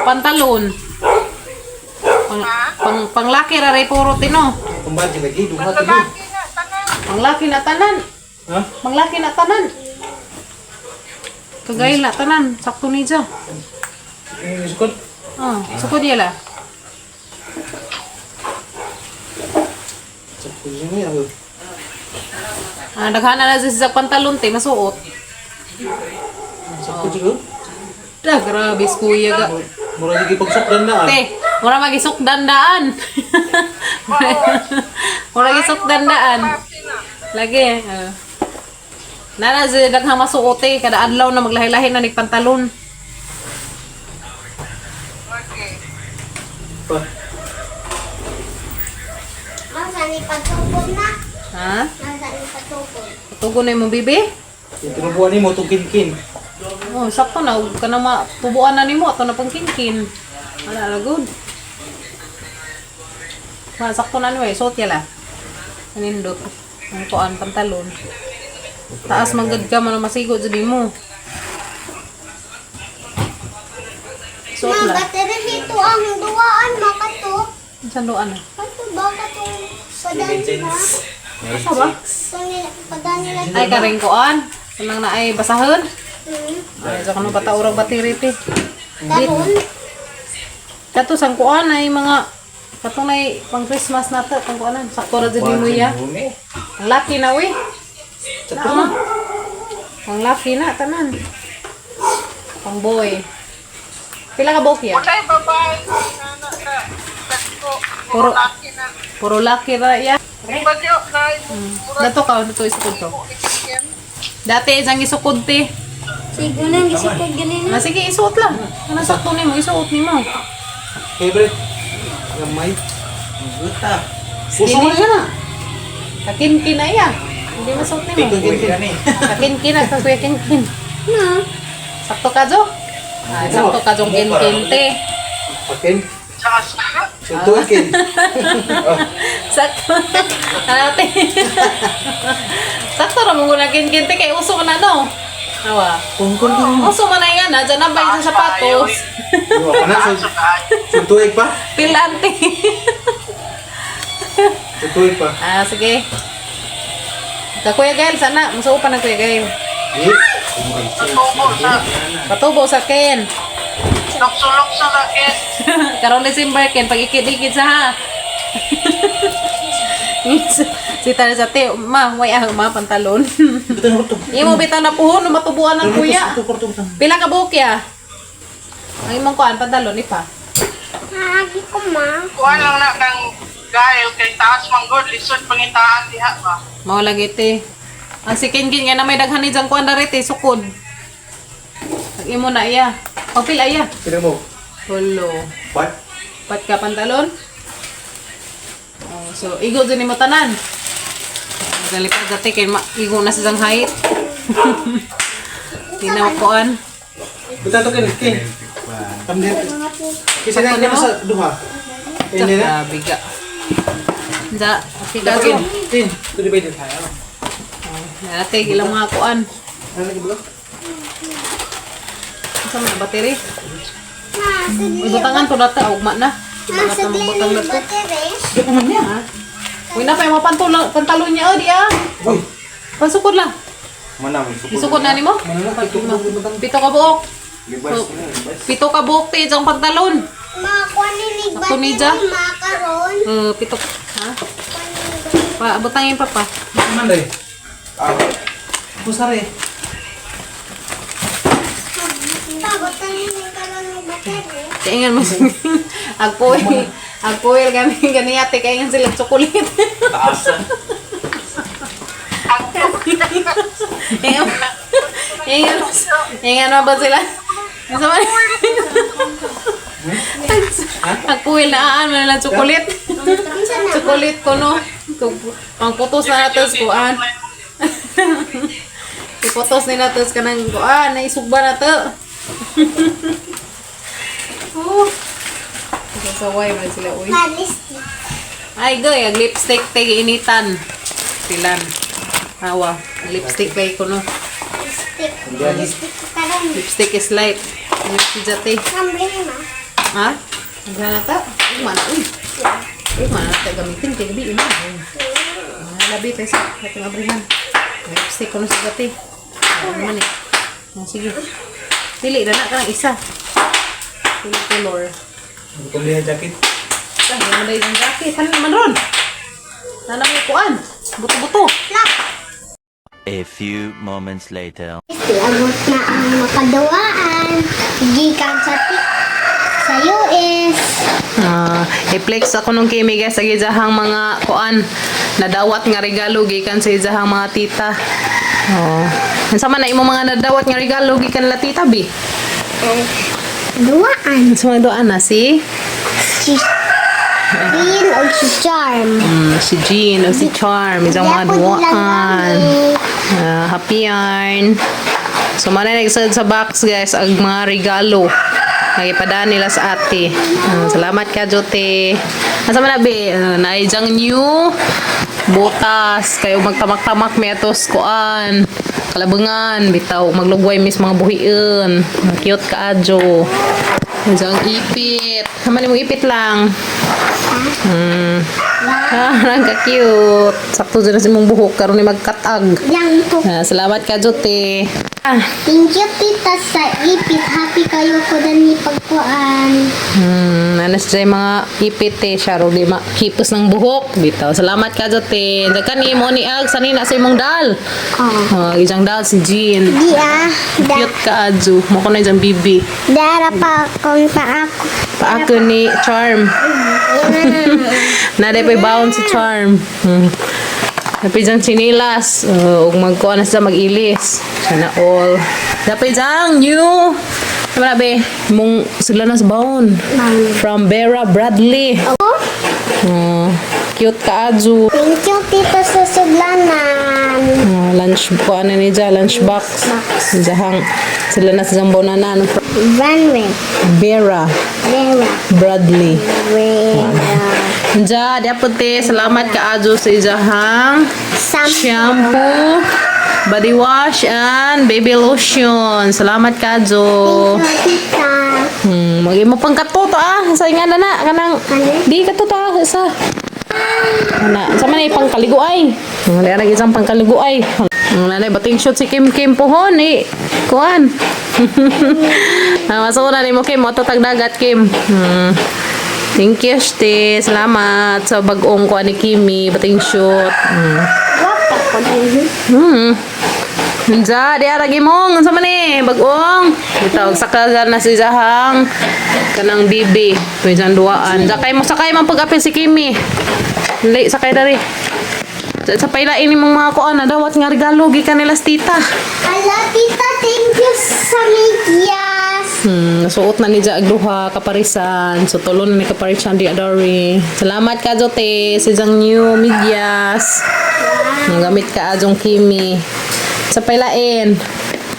Pantalon. Pang, pang, panglaki ra ray puro tino. Pambagi lagi, duha tulo. Lalaki na tanan. Panglaki na tanan. Ha? Panglaki na tanan. Kagay na tanan. Sakto ni dyan. Yung sukod. Ah, sukod niya la. Sa kusin mo yan. Ah, daghana na siya sa pantalon te, masuot. Sa kusin. Da, grabe, kuya ga. Mura lagi pagsukdan na ah. Te, mura magisukdan daan. Mura gisukdan daan. Klase na. Lagi. Nana si daghang masuot eh. Kada adlaw na maglahi-lahi na ni pantalon. Okay. Pa. Ma, saan ipatupod na? Ha? Ma, saan ipatupod? Tugon na imong bibi? Yung tinubuan ni mo, itong kinkin. Oh, sakto na. Huwag ka na matubuan na nimo ato na pang kinkin. Wala na good. Ma, sakto na anyway. Suot ya la. Anindot. Ang kuan pantalon. Taas manggad ka man masigo jud nimo. Suot Ma, la. battery dito ang duwaan, ma, kato. Sanduan na. Kato ba, kato? Padan nila. Asa ba? Kato nila, padan nila. Ay kareng kuan. Kanang na ay basahon. Hmm. Ay sa kano bata urag battery ti. Karon, Kato sang kuan ay mga katong nay pang Christmas na to pang kuanan. Sakto ra jud nimo ya. Ang laki na uy. Sakto na. Pang laki na tanan. Pang boy. Pila ka buok ya? Walay babae na na ka. Dagko. Puro- Puro laki na. Puro laki ra ya. Bagyo na mura Dato ka dato isukod to. ko ikiyan. Dati isang isukod ti. Siguro nang gisukod ganin. Ah, sige isuot lang. Ano sakto nimo isuot nimo. Favorite. Gamay. Guta. Uso mo na siya na. Kakinkin na iya. Hindi masuot nimo. Itong kinkin. Kakinkin na ka kuya kinkin. Na. Sakto ka jo? Ah, sakto ka jong kinkin te. Pakin. Sa sa Sa kin. Sakto. Ate. Sakto ra mo na kinkin te kay uso man na no. Awa. Kung din. Uso man na yan, na dyan na ba yung sapatos? Iwa ka na. sa kaayo. Sa tuig pa. Pilante. Sa tuig pa. Ah, sige. Ka Kuya Gael, sana. Masuo pa na Kuya Gael. Eh. Patubo sa Patubo sa Ken. sulok sa laki. Karon December Ken, pag ikid-ikid sa ha. Si tala sa te, ma, way ah, ma, pantalon. Bitaw na to. Imo bitaw na puhon, matubuan ng kuya. Ito, ito, ito. Pila ka buhok ya? Ang imong kuan pantalon ipa. Haagi ko ma. Kuha lang na kang gael kay taas manggod lisod pangitaan diha ba. Mao lagi te. Ang si Ken Ken nga na may daghan ni jang kuan diri te sukod. Ang imo na iya. Pagpila iya. Pila mo. Hulo. What? Pat ka pantalon? Oh, so igo dyan nimo tanan. Galipad dati kay igo na sa isang height. Di na makuan. Bitaw to kin. Kin. Tamdir. Kisa na na sa duha. Ini na. Grabe ga. Da, okay ka Kin. so. Kin. Ito di ba din tayo? Nate, ilang mga kuan. Ano lagi ba? Sa mga battery. Ma, Uy, sagli. butangan to nata, ugma na. Ma, Butangan sagli butang ni na to. battery. Di pa man niya. Ha? Uy, na pa yung mga pantalon, pantalon niya, oh, di ah. Uy. Pansukod lang. Mana mo sukod. Isukod na nimo? Mana na ito. Pito ka buok. Levi's na, Levi's. Pito ka buok, te, diyang pantalon. Makakuha ni Ako ni Ja. makaron. Pitok. Ha? Pa, butangin pa pa. Man day. Kusare. Pabutan ni karon ng battery. Kaingan mo. Agpuil. Agpuil gani gani ate kaingan sila chocolate. Taasa. Ingan. Ingan. Ingan mo ba sila? Ano man? Agpuil na aan man lang chocolate. Chocolate ko no. Pangputos na natos kuan. Iputos ni natos kanang kuan, naisugba na to. Oh. Sasaway man sila uy. Lipstick. Ay, goy, ang lipstick tay initan. Silan. Awa, ang lipstick lay ko no. Lipstick. Lipstick ko karon. Lipstick is life. Lipstick jate. Kambre ma. Ha? Ang na ta? Uy, mana uy. Uy, mana ta gamitin kay gabi ina. Ah, labi tayo sa atong abrihan. Lipstick ko no sa jate. Ano man eh. Ah, sige. Pili na na ka ng isa. Pili color. Kuliah jacket. Ah, mo na yung jacket. Ano naman ron? Nanang kuan. Buto-buto. A few moments later. Lipstick abot na ang makadawaan. Gikan sa US. Ah, i-flex ako nung kimi guys sa gizahang mga kuan nadawat nga regalo gikan sa izahang mga tita. Oh. Unsa man na imong mga nadawat nga regalo gikan la tita bi? Duwaan. Unsa man duan na si Si Jean o si Charm. Si Jean o si Charm isang mga Di ako duaan. nilang Ah, happy yarn. So man na nagsad sa box guys ang mga regalo. Nagipadaan nila sa ate. Ah, salamat ka Jote. Asa man na be? Ah, naijang new botas kayo magtamak-tamak may atos kuan. Kalabangan bitaw maglugway mis mga buhion. Cute ka adyo. Ijang ipit. Naman imong ipit lang. Ah, ang ka-cute. Sakto dyan na si mong buhok karon ni magkatag. Lang po. Ah, salamat ka, Jote. Ah, Thank you, tita, sa ipit. Happy kayo ko dani pagkuan. Ano siya yung mga ipit eh. Siya ro, di makipos ng buhok. Bitaw. Salamat ka, Jote. Dagkan ni mo ni Ag, sanina sa imong dal. Oh. Ah, isang dal si Jean. Di ah. Da, Cute ka, Adju. Mo ko na isang bibi. dara pa kung pa ako. Paako ni Charm. Naday pa'y baon si Charm. Dapat diyang chinilas. Ug magkuha na siya mag-ilis. Sana all. Dapat diyang new. Tama na, be. Mong sila na sa baon. From Vera Bradley. Oh, Cute ka, Adju. thank you, tita, sa suglanan. Lunch, kuha na ni dyan, lunch box. Diyang, sila na sa zambonanan. Runway. Vera Vera. Bradley. Vera. Diya, dapat te, salamat ka Adju sa ijahang Sam. shampoo, body wash, and baby lotion. Salamat ka, Jo. Thank you, tita. Mag-imo pang katuto ah. Sa nga na na kanang di katuto ah sa. Ana, sa man ay pangkaliguay. Wala na isang pangkaliguay. Nanay bating shoot si Kim Kim pohon eh. Kuan. Ah, masuna ni mo Kim, moto tagdagat Kim. Thank you, Shte. Salamat sa bag-ong kuan ni Kimi, bating shoot. Wapa ko din. Unsa, di ara gimong, unsa man ni bag-ong. Bitaw saka na si Zahang kanang bibi, tuwi duaan. Sakay mo sakay man pag-apil si Kimi. Dali sakay dari. Sa pailain nimong mga kuan na dawat nga regalo gikan nila sa tita. Hala, tita, thank you sa medyas. Nasuot na ni Ja ang duha kaparisan. So tulo na ni kaparisan di adori. Salamat ka Jote sa isang new medyas. Ang gamit ka ajong Kimi. Sa pailain.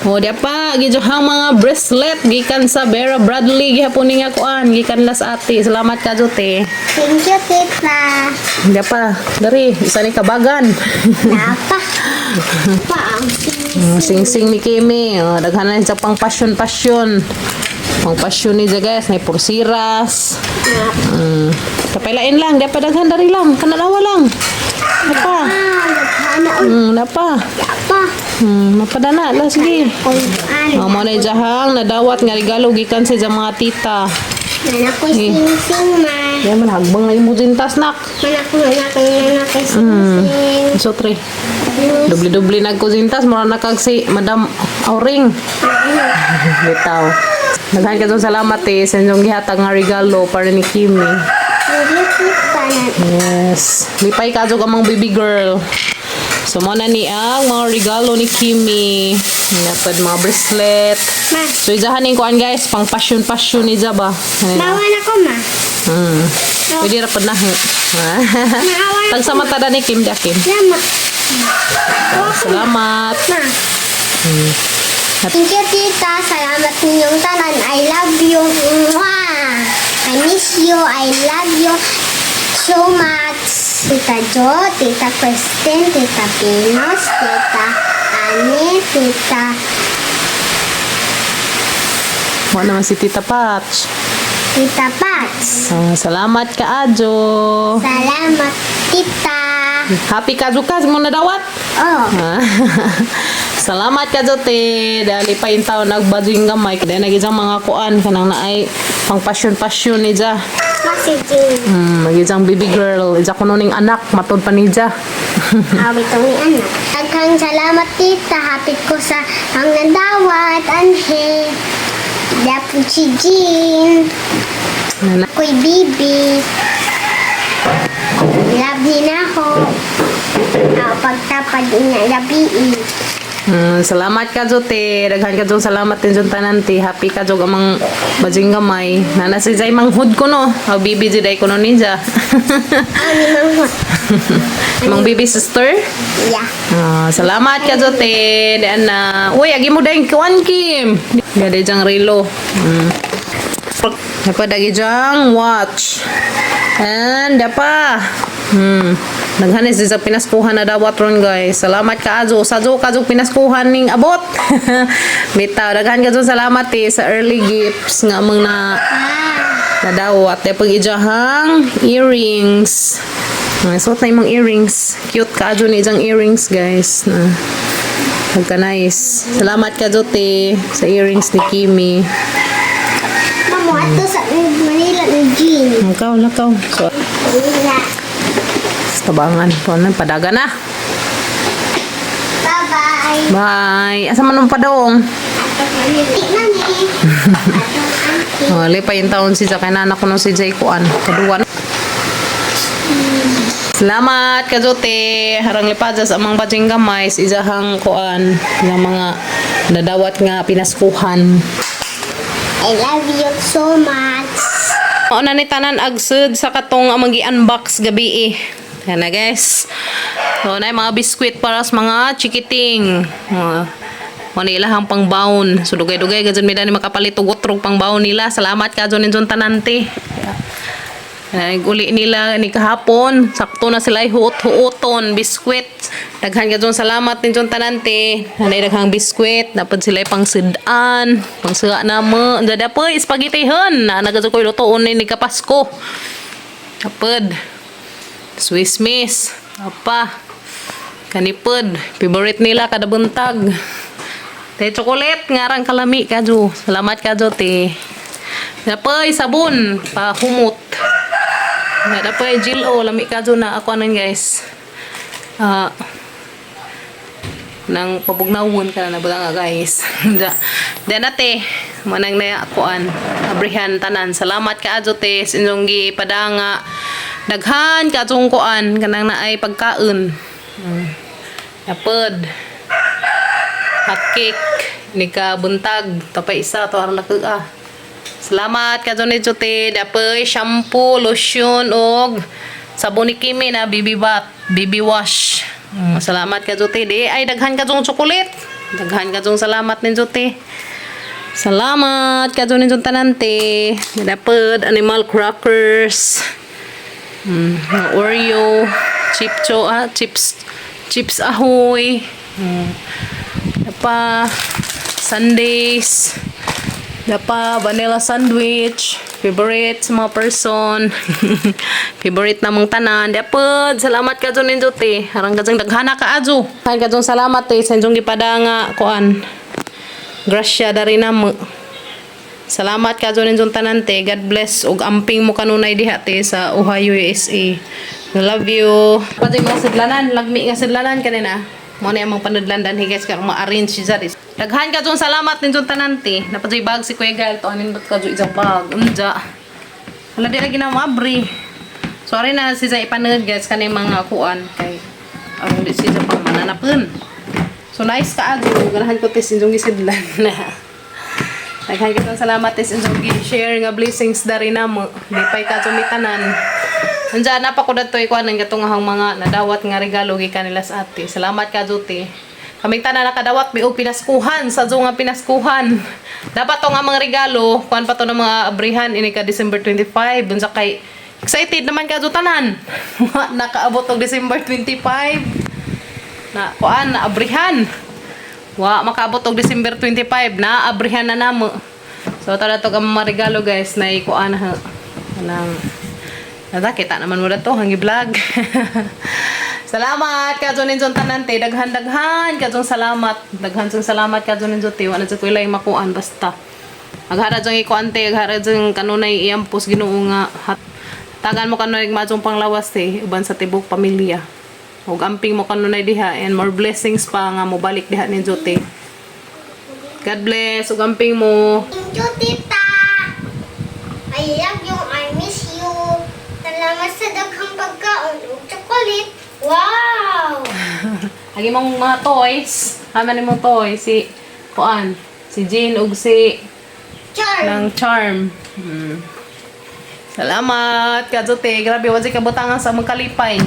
O di pa gijuhang mga bracelet gikan sa Vera Bradley gihapon ni nga kuan gikan las ate. Salamat ka Jote. Thank you, tita. Di pa dari isa ni kabagan. Napa. Pa ang Sing-sing ni Kimi. Oh, daghan na siya pang pasyon-pasyon. Pang pasyon ni siya guys, may pursiras. Kapailain lang, di pa daghan dari lang. Kanalawa lang. Napa. Ah, naghana Napa. pa. Napadana la sige. Kung ano. Oh, mo na jahang nadawat nga regalo gikan sa iyang mga tita. Nanak ko sing-sing, ma. Yan man hagbang na imo jintas nak. Manak manak nanak ko sing-sing. So tre. Dubli-dubli nagkusintas mura na kag si Madam Auring. Bitaw. Daghan ka dong salamat eh sa inyong gihatag nga regalo para ni Kimi. Naglikit pa na. Yes. Lipay ka jud amang baby girl. So mo na ni ang mga regalo ni Kimi. Napad mga bracelet. Ma, So ijahan ning kuan guys, pang passion passion ni ba? Ayan. bawan ako, ma. Pwede ra pud nahi. Maawa Tag sa mata da ni Kim da Kim. Salamat. Salamat. Ma. Thank you, tita. Salamat ninyong tanan. I love you. Mwah! I miss you. I love you so much. Tita Jo, Tita Kristen, Tita Pinos, Tita Annie, Tita Mo naman si Tita Patch. Tita Pats. Ah, salamat ka Ajo. Salamat, Tita. Happy ka ka mo na dawat. Oh, Ah. Salamat ka Jote. Dali pa yung taon nagbadjing gamay. Dahil nag-isang mga kuan kanang naay pang passion passion ni ja. si Jean. Nag-isang baby girl. Ija kuno ning anak matod pa ni ja. Awit ni anak. Daghang salamat, Tita. Hapit ko sa ang nandawat, anhe. Dapo si Jean. Nana. Ako'y bibi. Love ni na ako. Ako pagtapad ina labii. Salamat ka Jote. Daghan ka jud salamat din jud tanan ti. Happy ka jud amang bajing gamay. Nana si Jay manghud ko no. Aw bibi jud ay kuno ninja. Ani manghot. Mang baby sister. Yeah. Ah, salamat ka Jote. Daan na. Uy, agi mo dahil kuan Kim. Gade jang relo. Dapat dagi jang watch. And dapa. Naghanis din sa pinaskuhan na dawat ron guys. Salamat ka Ajo. Sa Jo ka Jo pinaskuhan ning abot. Bitaw daghan ka Jo salamat eh sa early gifts nga among na nadawat. Dapag ijahang earrings. Ay, suot na imong earrings. Cute ka adyo ni ijang earrings, guys. Na. Pagka nice. Salamat ka Jote sa earrings ni Kimi. Mamo, ato sa Manila ni Jean. Lakaw, lakaw. So, Manila. tabangan. Paano, padaga na. Bye-bye. Bye. Asa man ang padong? Ato Manila. Nani. Ato auntie. Wala pa yung taon si Jack. Kaya ko nung si Jay kuan. Kaduwa na. Salamat kajote. Harang lipada sa amang bajing gamay sa isahang kuan ng mga nadawat nga pinaskuhan. I love you so much. Mao na ni tanan agsud sa katong amang gi-unbox gabi eh. Yan na guys. So na mga biskwit para sa mga chikiting. Mga mo na ilahang pangbaon. So dugay-dugay gajud mi dani makapalit og utrog pangbaon nila. Salamat ka jud ninjon tanante. Ay, uli nila ni kahapon. Sakto na sila huot-huoton, biskwit. Daghan ka dyan, salamat ninjon tanante. Nanay daghang biskwit. Dapat sila pang sudan, pang suga na mo. Dada po, spaghetti hun. Na nagadyo ko'y lutoon ni Kapasko. Kapad. Swiss Miss. Apa. Kanipod. Favorite nila kada buntag. Te chocolate ngarang kalami kadyo. Salamat kadyo te. Napoy sabon pahumot. Nga dapoy Jill o lami kadyo na ako anan guys. Ah nang pabugnawon ka na na nga guys. Da da na te manang na akuan. Abrihan tanan. Salamat ka adyo te sa inyong gipadanga. Daghan ka adtong kuan kanang naay pagkaon. Napod. Hot cake ni ka buntag tapay isa to aron ah. Salamat ka Johnny Jute. Dapoy shampoo, lotion og sabon ni Kimi na BB bath, BB wash. Salamat ka Jute. Di ay daghan ka jong chocolate. Daghan ka jong salamat ni Jute. Salamat ka Johnny Jute tanante. Dapod animal crackers. Mga Oreo, chip cho ah, chips chips ahoy. Dapa Sundays. Dapa vanilla sandwich. Favorite sa mga person. Favorite namong tanan. Dapod, salamat ka dyan ninyo te. Harang ka dyan daghana ka adyo. Harang ka dyan salamat te. Sa inyong gipada nga kuan. Grasya dari na mo. Salamat ka ninyong tanan, te. God bless ug amping mo kanunay diha, te, sa Ohio, USA. We love you. Pati mga sidlanan, lagmi nga sidlanan kanina. Mo na among panudlan danhi, guys, kay ma-arrange siya dis. Daghan ka salamat ninyong tanan, te. Napajoy bag si Kuya Gal to anin ka isang bag. Unja. Wala di lagi na maabri. Sorry na si Zay ipanood, guys, kaning mga kuan kay aron di siya pang mananapon. So nice ka ago, ganahan ko tis inyong gisidlan na. Daghan kitang salamat tis inyong gi-share nga blessings dari namo. Di pay ka tanan. Andiyan na pa ko dadto ikuan ang katong ahang mga nadawat nga regalo gikan nila sa ate. Salamat ka Juti. Kaming tanan nakadawat mi og pinaskuhan sa nga pinaskuhan. Dapat to nga mga regalo, kuan pa to ng mga abrihan ini ka December 25 unsa kay excited naman ka tanan. Nakaabot og December 25 na kuan na abrihan. Wa makaabot og December 25 na abrihan na namo. So tara to ka mga regalo, guys, na ikuan ha. Kanang Nada, kita naman mo na to, hangi vlog. Salamat ka ninjon tanan, te, daghan daghan ka salamat. Daghan jud salamat ka ninjon, te, wala jud ko ilay makuan basta. Aghara jud ikuan, te, aghara jud kanunay iampos Ginoo nga tagan mo kanunay majong panglawas, te, uban sa tibok pamilya. Ug amping mo kanunay diha and more blessings pa nga mobalik diha ninjo, te. God bless ug amping mo. Thank you, Tita. I love you. I miss you. Salamat sa daghang pagkaon ug chocolate. Wow! Ang imong mga toys, ama ni mong toys si kuan, si Jean ug si Charm! ng charm. Salamat, Kajote. Grabe, wala ka butangan sa mga kalipay.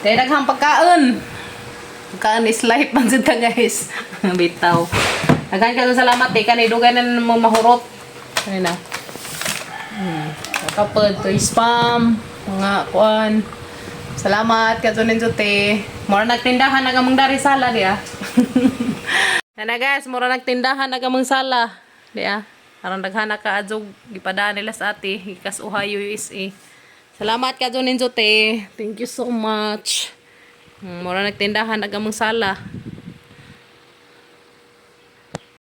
Dahil daghang pagkaon. Pagkaon is life man jud ta, guys. Bitaw. Daghan ka salamat eh. Kanay dugay na mo mahurot. Ano na? Kapag to spam, mga kuan. Salamat ka Jote. Mura nagtindahan na kamong dari sala di ah. Ana guys, mura nagtindahan na kamong sala. Di ah. Aron daghan na ka adjog gipadaan nila sa ate gikas Ohio, USA. Salamat ka Jote. Thank you so much. Mura nagtindahan na kamong sala.